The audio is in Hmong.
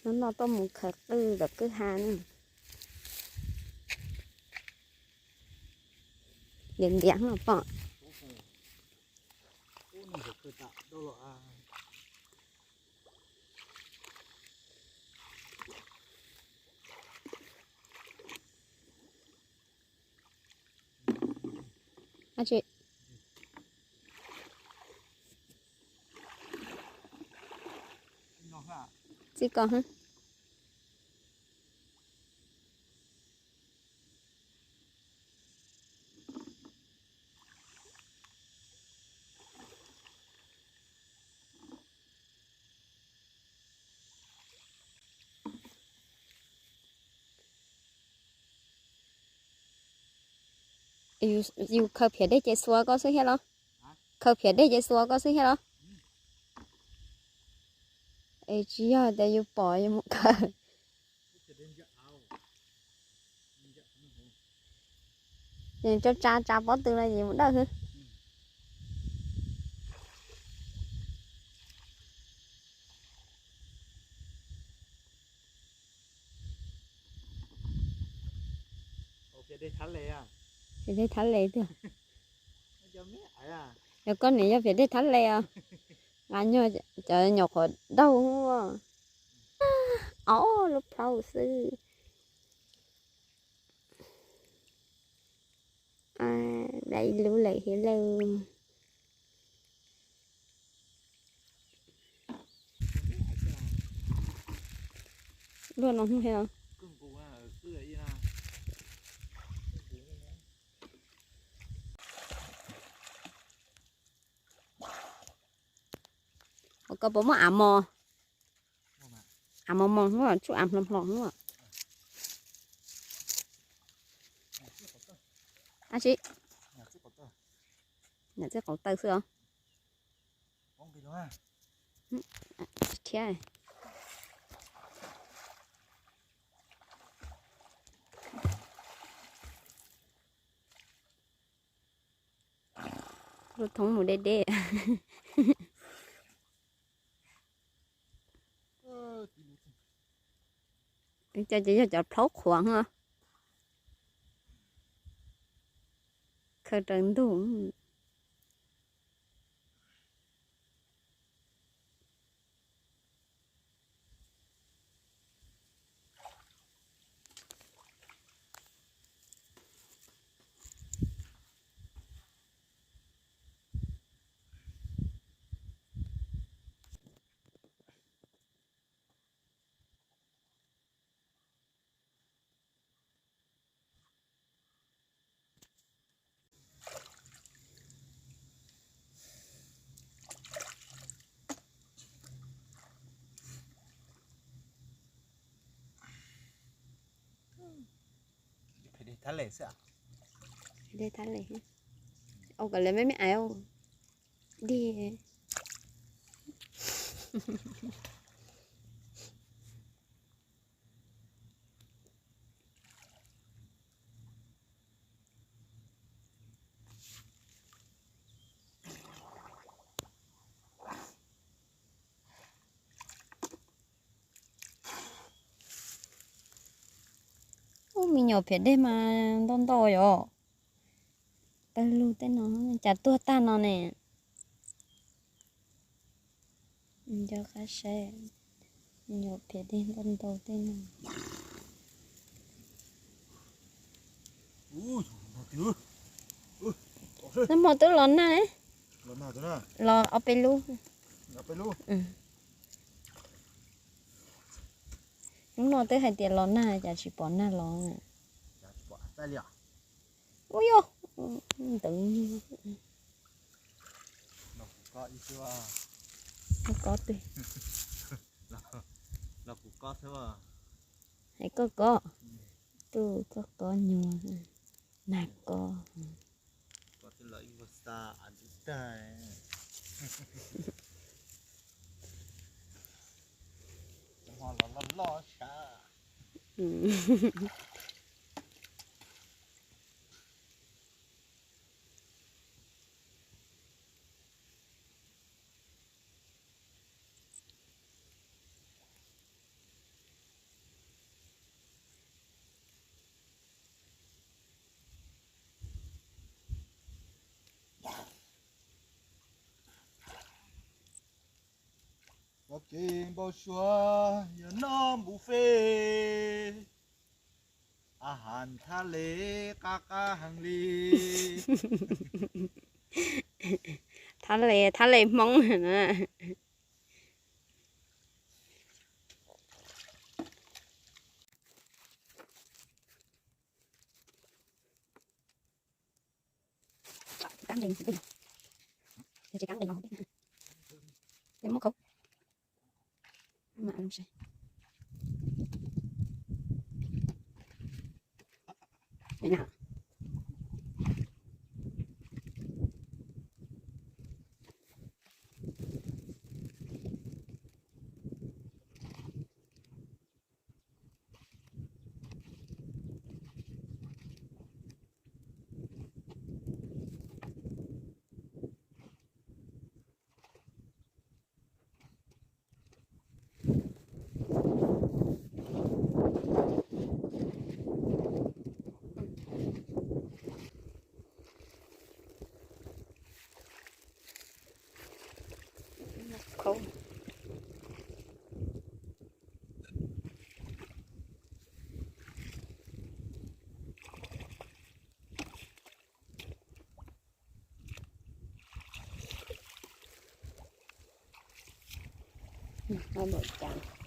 Hnub no tuaj mus khaws qwj tom kwj ha na. Ntiav ntiav los pom. Tsi, txij ko. Yus khaws phiav dej ces xuas koj xwb thiab los? Khaws phiav dej ces xuas koj xwb thiab los? Es tsis yog tias yus pom yus mus khaws. Ces tsa tsa tsa pob tw no ces mus dawj xwb. Phiav dej thab le tiag. Yog koj niam yog phiav dej thab le os. Nqa nyuag cov nyuam qhuav daug. Ob lub plhaub xwb. Dai ib lub lawm thiab lauj. Luaj no hnub thiab. Ua koj puas muaj av mos? Av mos mos hnub, tsuj av hlo hlo hnub. Ab tsi, niam txij qaum taw xwb os. Thiab. Lub thoob mus deb deb. Cov ces yog cov plhaub qhuav os. Khaws raws ntug. Dej thab le xwb. Dej thab le. Ua kom lawv me me ais dig. Ub, me nyuam phiav dej mas ntau ntau yom. Pawg lug tej no cas tuag tag no ne. Nco qab saib, me nyuam phiav dej ntau ntau tej no. Nag hmo twb los nag, los ob peb lub. Hnub no twb hais tias los nag cas tsis pom nag los. Ub yog, ntawd. Koj twg? Hais koj kob, tus koj kob nyuag, nag kob. Ces npau suav yog noj buffet, a has thab le qab qab heev li. Thab le, thab le Hmoob na. Kab nqes, tsis kab nqes los, muab khau. Ua luam cas.